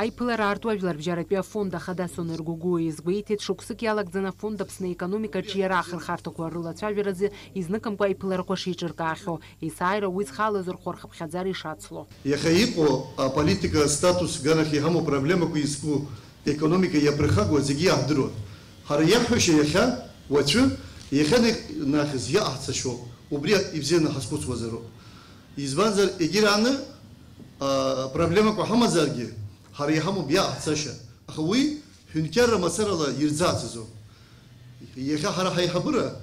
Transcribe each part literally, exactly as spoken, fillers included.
Аиԥылара аарту ажәларбжьаратәи афонд ахада Сонер Гогәуа иазгәеиҭеит, шықәсык иалагӡаны афонд Аԥсны аекономика аҿиара ахырхарҭақәа рылацәажәаразы изныкымкәа аиԥыларақәа шеиҿыркаахьоу, есааира уи зхала зырхәо рхыԥхьаӡара ишацло. Иахьа иҟоу аполитика, астатус, ганахь иҳамоу проблемақәа изку, економика иаԥырхагоу зегьы иаҳдыруан. Ҳара иаҳҳәашьа иахьа, уаҵәы, иахьа нахыс иаҟаҳҵашьоу, убри ибзианы ҳазхәыцуазароуп. Избанзар, егьирааны, а, проблемақәа ҳамазаргьы, ҳара иҳамоуп иаҟаҳҵашьа. Аха уи ҳәынҭқарра мацарала ирӡааӡаӡом. Иахьа ҳара ҳаиҳабыра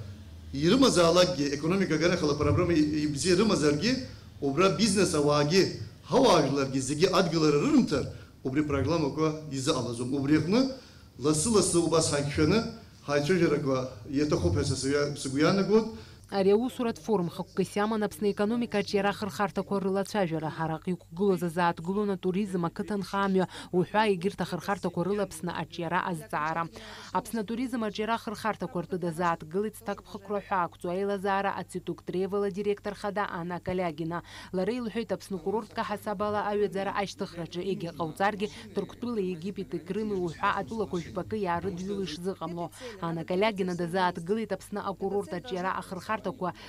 ирымазаалакгьы, економика аганахьала проблема ибзиа рымазаргьы, убра бизнес ауаагьы, ҳауаажәларгьы зегьы адгылара рырымҭар, убри проблемақәа изыҟалаӡом. Убри аҟны лассы-лассы убас ҳаиқәшәаны ҳаицәажәарақәа иаҭахуп ҳәа са сыҩа-, сыгәы иаанагоит. Ари аусуратә форум хықәкыс иаман Аԥсны аекономика аҿиара ахырхарҭақәа рылацәажәара, ҳара иқәгылоз азааҭгылон атуризм, ақыҭанхамҩа уҳәа, егьырҭ ахырхарҭақәа рыла Аԥсны аҿиара азҵаара. Аԥсны атуризм аҿиара ахырхарҭақәа ртәы дазааҭгылеит зҭакԥхықәра ҳәа ақәҵоу аилазаара Ацитук Тревел адиректор хада Анна Калиагина. Лара илҳәеит, Аԥсны курортк аҳасабала аҩаӡара ашьҭыхраҿы егьа ҟауҵаргьы, Ҭырқәтәылеи Египети Крыми уҳәа атәылақәа жәпакы иаарыдҩыло ишзыҟамло. Анна Калиагина дазааҭгылеит Аԥсны акурорт аҿиара ахырхарҭақәа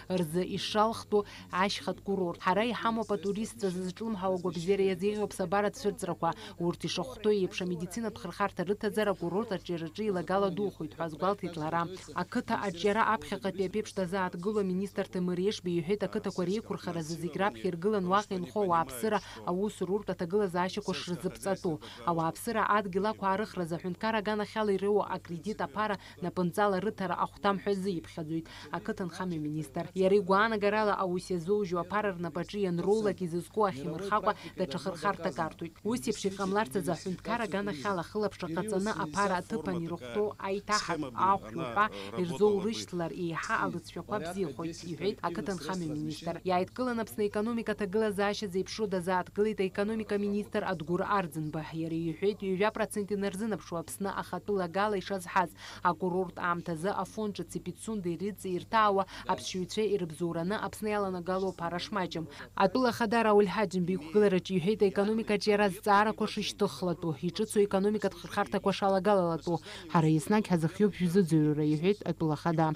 рзы ишалхтәу ашьхатә курорт. Ҳара иҳамоуп атуристцәа зызҿлымҳау агәабзиара иазеиӷьу аԥсабаратә цәырҵрақәа. Урҭ ишахәҭоу еиԥш, амедицинатә хырхарҭа рыҭазар, акурорт аҿиараҿы илагала духоит ҳәа азгәалҭеит лара. Ақыҭа аҿиара аԥхьаҟатәи аԥеиԥш дазааҭгыло аминистр Ҭемыр Ешба иҳәеит, ақыҭақәа реиқәырхаразы зегь раԥхьа иргылан уаҟа инхо ауааԥсыра аус руртә аҭагылазаашьақәа шрызыԥҵатәу. Ауааԥсыра адгьыл ақәаарыхразы аҳәынҭқар аганахьала ироуа акредит аԥара напынҵала рыҭара ахәҭам ҳәа азы иԥхьаӡоит ақыҭанхамҩа министр. Иара игәаанагарала, аус иазоужьу аԥара рнапаҿы ианроулак изызку ахьимырхакәа даҽа хырхарҭак арҭоит. Ус еиԥш иҟамларц азы аҳәынҭқар аганахьала хылаԥшра ҟаҵаны аԥара аҭыԥан ирыхәҭоу аиҭаҳатә ахә уҳәа ирзоурышьҭлар еиҳа алыҵшәақәа бзиахоит, иҳәеит ақыҭанхамҩа министр. Иааидкылан Аԥсны аекономика аҭагылазаашьа зеиԥшроу дазааҭгылеит аекономика министр Адгәыр Арӡынба. Иара иҳәеит, ҩажәа процент инарзынаԥшуа Аԥсны ахатәы лагала ишазҳаз, акурорт аамҭазы Афон ҿыци Пицундеи рыҵа ирҭаауа аԥсшьаҩцәа ирыбзоураны Аԥсны иаланагало аԥара шмаҷым. Атәыла ахада Рауль Ҳаџьымба иқәгылараҿы иҳәеит, аекономикаҿы иара азҵаарақәа шышьҭыхлатәу, иҿыцу аекономикатә хырхарҭақәа шалагалалатәу. Ҳара еснагь ҳазыхиоуп шәзыӡырҩра, иҳәеит атәыла ахада.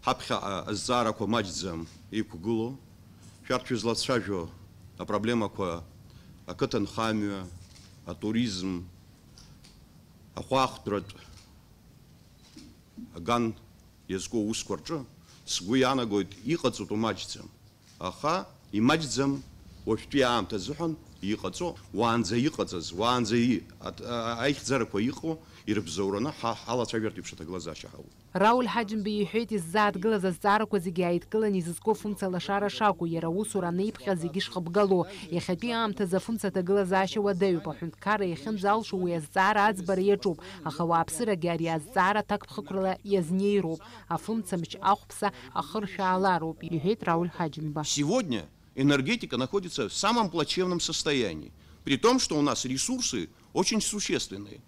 Ҳаԥхьаҟа азҵаарақәа маҷӡам иқәгылоу. Шәарҭ шәызлацәажәо апроблемақәа, ақыҭанхамҩа, атуризм, ахәаахәҭратә аган иазку аусқәа рҿы, сгәы иаанагоит, иҟаҵатәу маҷӡам. Аха имаҷӡам уажәтәи аамҭа азыҳәан иҟаҵо, уаанӡа иҟаҵаз, уаанӡа и-, аҭ-, а-, аихьӡарақәа иҟоу ирыбзоураны ҳа-, ҳалацәажәартә еиԥш аҭагылазаашьа ҳауп. Рауль Ҳаџьымба иҳәеит, иззааҭгылаз азҵаарақәа зегьы ааидкылан изызку афымца лашара шакәу, иара аусура анеиԥҟьа зегьы шхыбгало. Иахьатәи аамҭазы афымца аҭагылазаашьа уадаҩуп, аҳәынҭқарра иахьынӡалшо уи азҵаара аӡбара иаҿуп, аха ауааԥсырагьы ари азҵаара ҭакԥхықәрала иазнеироуп, афымцамч ахәԥса ахыршәаалароуп, иҳәеит Рауль Ҳаџьымба. Сегодня энергетика находится в самом плачевном состоянии, при том, что у нас ресурсы очень существенные.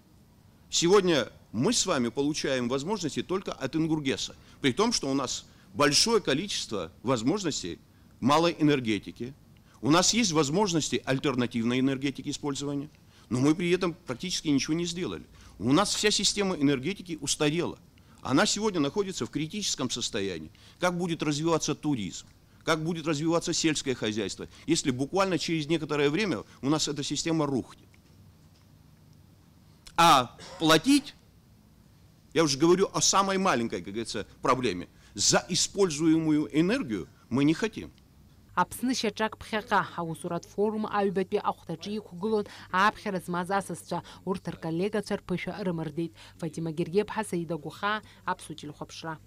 Сегодня мы с вами получаем возможности только от Ингургеса, при том, что у нас большое количество возможностей малой энергетики, у нас есть возможности альтернативной энергетики использования, но мы при этом практически ничего не сделали. У нас вся система энергетики устарела. Она сегодня находится в критическом состоянии. Как будет развиваться туризм? Как будет развиваться сельское хозяйство, если буквально через некоторое время у нас эта система рухнет? А платить, я уже говорю о самой маленькой, как говорится, проблеме, за используемую энергию мы не хотим. Аԥсны шьаҿак ԥхьаҟа аусуратә форум аҩбатәи ахәҭаҿы иқәгылон ааԥхьара змаз асасцәа, урҭ рколлегацәа рԥышәа рымардеит. Фатима Гергеԥҳа, Саида Гәахаа, Аԥсуа телехәаԥшра.